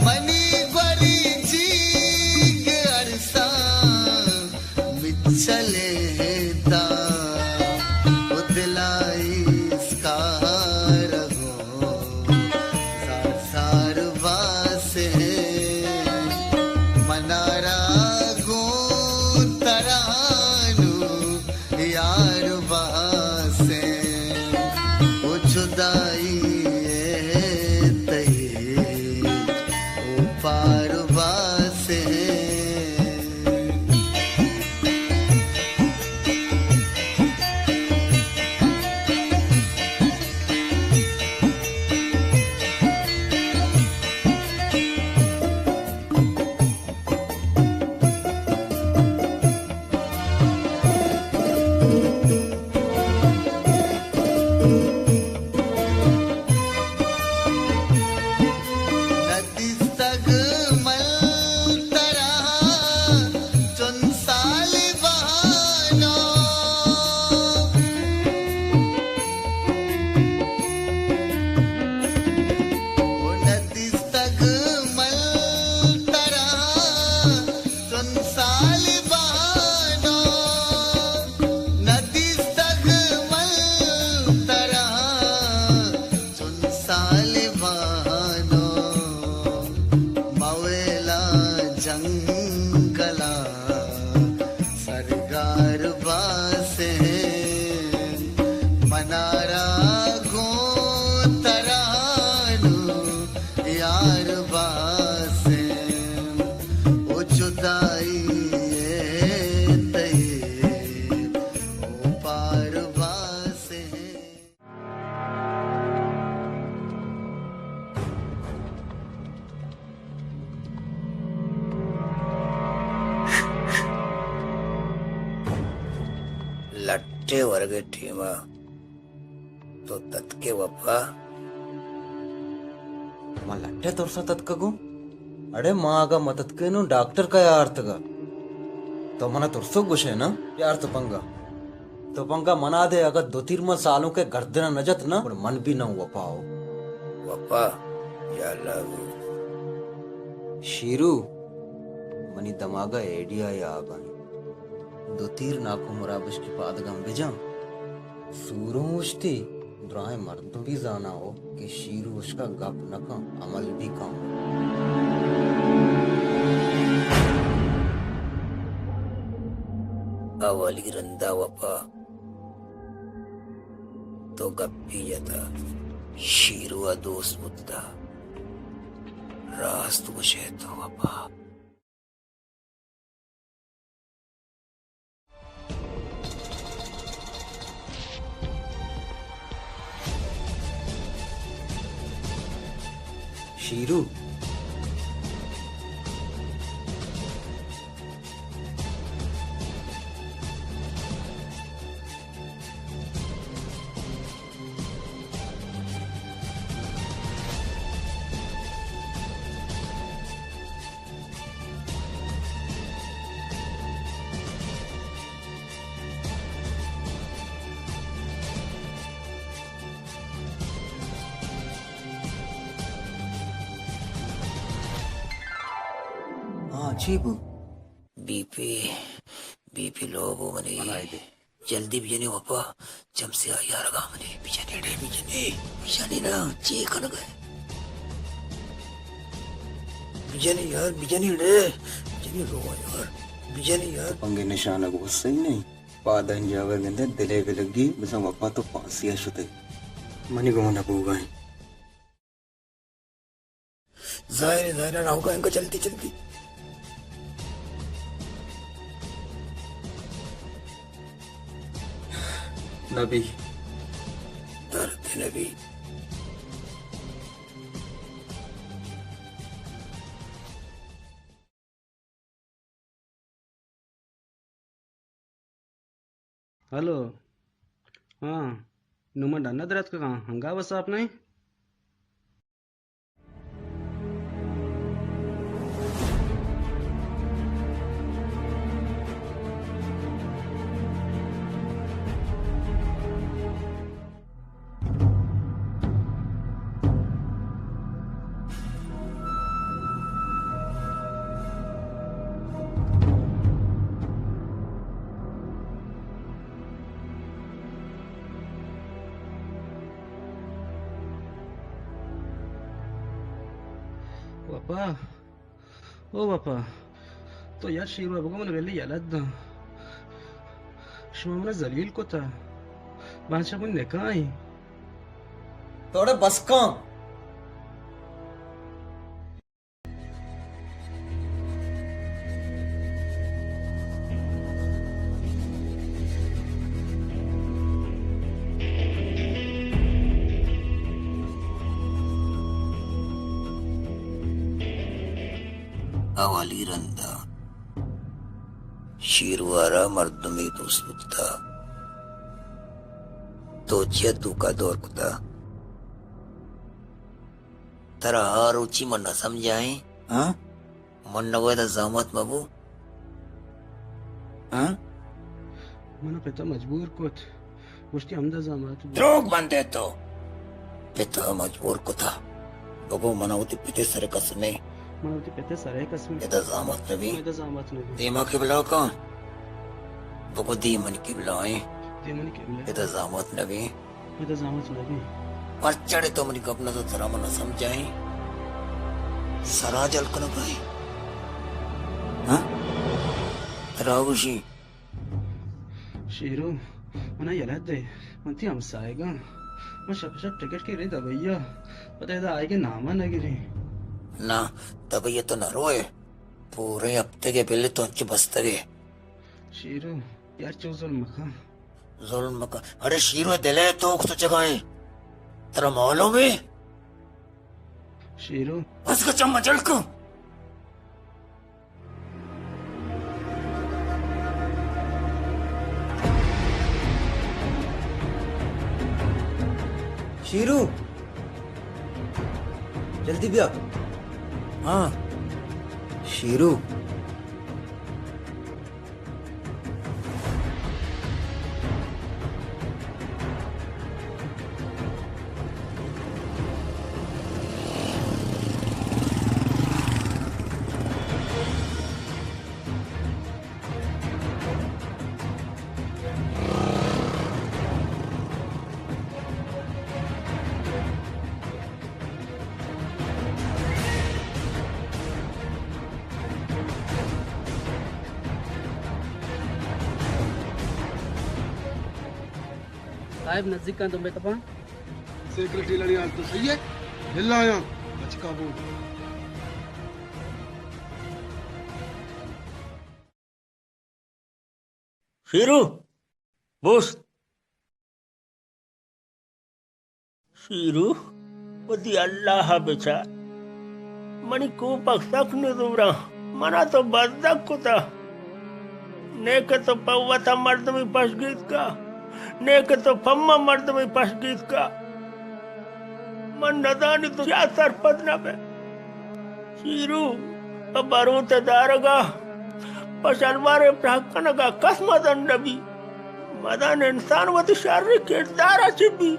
منی گوری جیگ ارساں مچلینتا، او دلائی اسکار گوں زار زار باسیں، منارا گوں ترانو یار باسیں، او جدائی تئی او پار باسیں۔ دیستگ مل ترا چون سال بہانو، او نہ دیستگ مل ترا چون سال بہانو، نہ دیستگ مل ترا چون سال بہانو، مویلا جنگلا سرگار باسیں، منارا گوں ترانو یار باسیں، او جدائی تئی او پار باسیں۔ لٹے ورگے ٹیما تو تتکے وپا۔ من لٹے ترسا تتکگوں۔ اڑے ما اگا متتکے نوں ڈاکٹر کیا آرتگا۔ تو منا ترسو گوشے نا؟ یار تو پنگا۔ تو پنگا منا دے، اگاں دو تیر من سالونکے گردنا نہ جت نا، گڑا من بھی نہ وپا ہو۔ وپا؟ یا اللہ ہو۔ شیرو، منی دماغا ایڈیا یا آگانی۔ دو تیر ناکو مرابش کی پادگم بجاں۔ سوروں اوشتی، دراہیں مردم بھی زانا ہو کہ شیرو اشکا گپ نہ کن، عمل بھی کن۔ اولی رندا وپا تو گپی جتا، شیرو ء دوست بوتا۔ راست گوشے تو وپا۔ شیرو۔ چی بو؟ بی پی، بی پی لو بو منی۔ جلدی بجنی وپا، چم سیاہی آرگا منی۔ بجنی ڑے، بجنی۔ بجنی نا، چی کنگا ئے؟ بجنی یار، بجنی ڑے۔ بجنی رو یار، بجنی یار۔ پنگے نشانگ وسئی نہیں۔ پاد انجاور گندے دلے بلگی، بزاں وپا تو پھانسی ءَ شتے۔ منی گون نہ بوگا ایں۔ ظاہر ہے، ظاہر ہے، راہوگا انگا جلدی، جلدی۔ نبی۔ درد نبی۔ ہلو۔ ہاں، نوں من ڈن ءَ در اتکگاں، انگا وساپ نہ ایں؟ وپا، او وپا، تو یار شیرو ءَ بگو من بلی یلہ داں۔ شما من ذلیل کتا۔ بانچا من نکاح ایں۔ توڑے بس کن۔ اولی رندا شیرو ءَ را مردمے دوست بوتہ۔ تو چیا توکا دور کتا؟ ترا آ روچی من نہ سمجھائیں؟ ہاں؟ من نہ گوئے دا زامات مبو؟ ہاں؟ من پتا مجبور کت۔ گوشتی ہمدا زامات بو۔ دروگ بندے تو۔ پتا مجبور کتا۔ بگو منا وتی پتے سر قسمے۔ منا وتی پتے سر قسمے۔ ادا زامات نبی۔ ادا زامات نبی۔ دیما قبلہ کن۔ بگو دی منی قبلہ ایں۔ دی منی قبلہ۔ ادا زامات نبی۔ ادا زامات نبی۔ پرچڑے تو منی گپ نہ تو ترا من نہ سمجھائیں۔ سرا جل کنگائیں۔ ہاں؟ ترا گوشی۔ شیرو، منا یلہ دے، من تی ہمسائگاں۔ من شپ شپ ٹکٹ کے رے دبئی ءَ، پدا ادا آئیگے نام ءَ نہ گریں۔ نہ، دبئی ءَ تو نہ روئے، پورے ہفتگے بلے تو انچو بستگے۔ شیرو، یار چو ظلم مکن۔ ظلم مکن۔ اڑے شیرو دلے توک سچگائیں۔ ترا معلوم ہے؟ شیرو۔ بس کا چم مجل کو۔ شیرو، جلدی بیا۔ ہاں۔ شیرو۔ صاحب نزدیک کن، دمبے تپاں۔ سیکرٹری لڑی حال تو صحیح ہے، ہلا آیا، بچکا بول۔ شیرو، بوشت۔ شیرو، وتی اللہ ءَ بچار۔ منی کوپگ سک نزوراں۔ منا تو بزگ کتا۔ نے کہ تو پہ وتا مردمی پشگیتکا، نے کہ تو پہ ما مردمی پشگیتکا۔ من نزانی تو چیا سرپد نہ بئے۔ شیرو، پہ بروت ءِ دارگا، پہ شلوار ءِ پراہ کنگا کس مزن نبی۔ مزن انسان وتی شری کردار ءَ چہ بی۔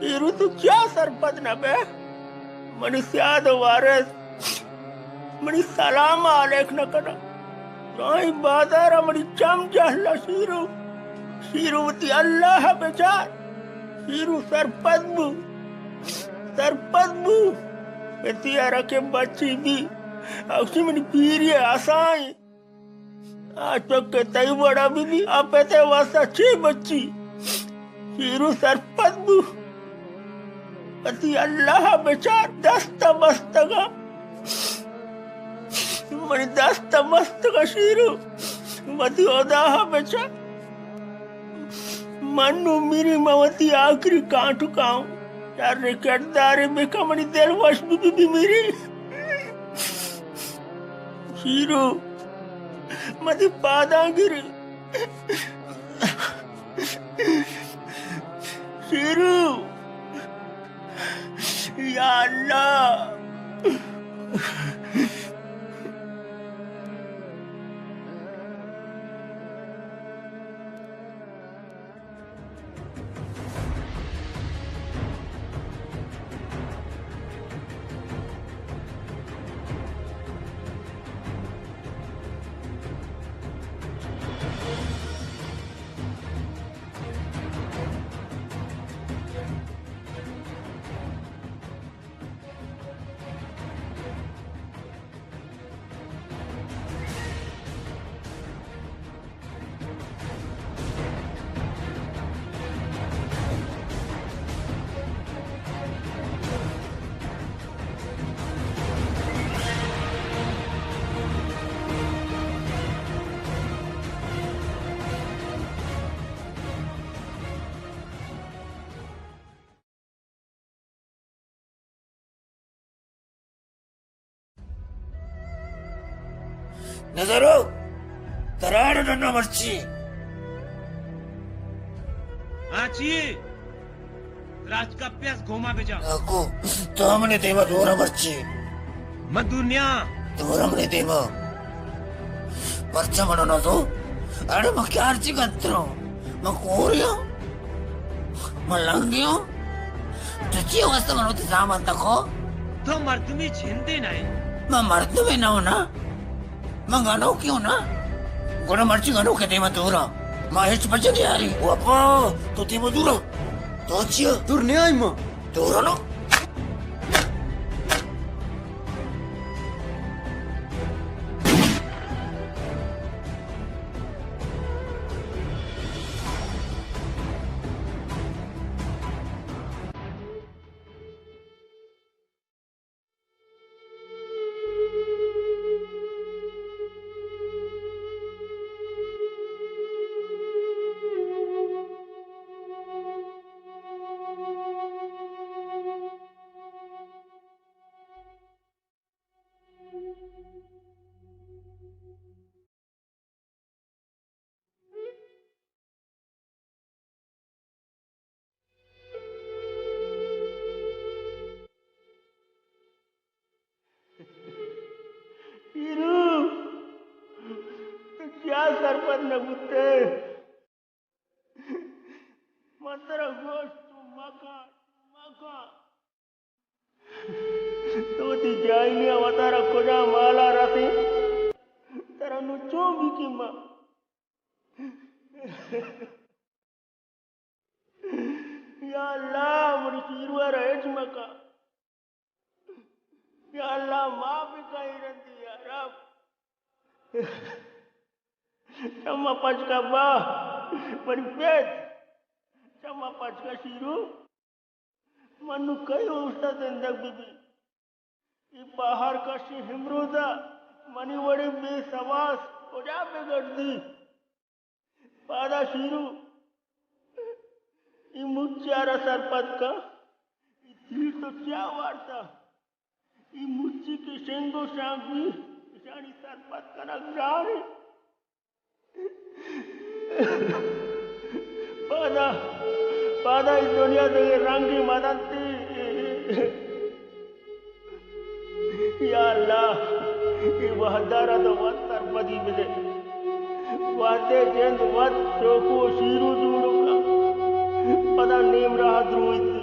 شیرو، تو چیا سرپد نہ بئے؟ منی سیاد ءُ وارث۔ منی سلام علیک نہ کناں۔ درائیں بازار ءَ منی چم جہل ءَ۔ شیرو، شیرو وتی اللہ ءَ بچار۔ شیرو سرپد بو، سرپد بو۔ پتی ءَ را کہ بچی بی، اوشی منی پیری ءِ اسائیں۔ آ چک کہ تئی وڑا بہ بی، آ پت ءِ واستا چے بچی؟ شیرو سرپد بو۔ وتی اللہ ءَ بچار، دست ءَ بستگاں۔ منی دست ءَ بستگاں شیرو۔ وتی ہدا ءَ بچار۔ من نوں میری، من وتی آخری کانٹکا اوں۔ شر کردارے بکن، منی دل وش بہ بی، بہ میری۔ شیرو، من تئی پاداں گری۔ شیرو، یا اللہ۔ نظرو، تراڑ ننا مرچی۔ ہاں چی؟ راج کپے اس گوما بجا۔ ناکو، تو منی دیما دورا مرچی۔ من دور نیاں۔ دورا منی دیما۔ پرچا منو نہ تو؟ اڑے من کیارچی گنتروں؟ من کوریوں؟ من لنگیوں؟ تو چی واسطہ من وتی سامان تکو؟ تو مردمی جندے نہ ئے۔ من مردمے نہ اوں نا۔ من گنوکے اوں نا۔ گڑا مرچی گنوکے دیما دوراں۔ ما ہچ بچ نیاری۔ او اپا، تو دیما دوراں۔ تو چیا؟ دور نیائی ما۔ دورانو۔ پیرو، تو چیا سرپد نہ بوتے؟ من ترا گوشت تو مکن، مکن۔ تو وتی جاہلی ءَ وتارا کجام حالا رسیں؟ ترا نوں چون بکناں؟ یا اللہ، منی شیرو ءَ را ہچ مکن۔ یا اللہ، معاف بکن اے رندی یا رب۔ چما پچ کن با، منی پت۔ چما پچ کن شیرو۔ من نوں کئی اوشت ءَ زندگ بہ بی؟ اے پہر کشیں ہمروز ءَ منی وڑیں بے سواس کجا بہ گردی؟ پادا شیرو، اے مچی ءَ را سرپد کن۔ اے تیر تو چیا وارتا؟ اے مچی کہ شنگ و شانک بی، اشانی سرپد کنگ گران انت۔ پادا، پادا اے دنیا دگہ رنگے مہ دنت۔ یا اللہ، اے وہد ءَ را تو وت سرپدی بدے۔ وہدے جند وت شوکو شیرو جوڑ کن۔ پدا نیم راہ درویت۔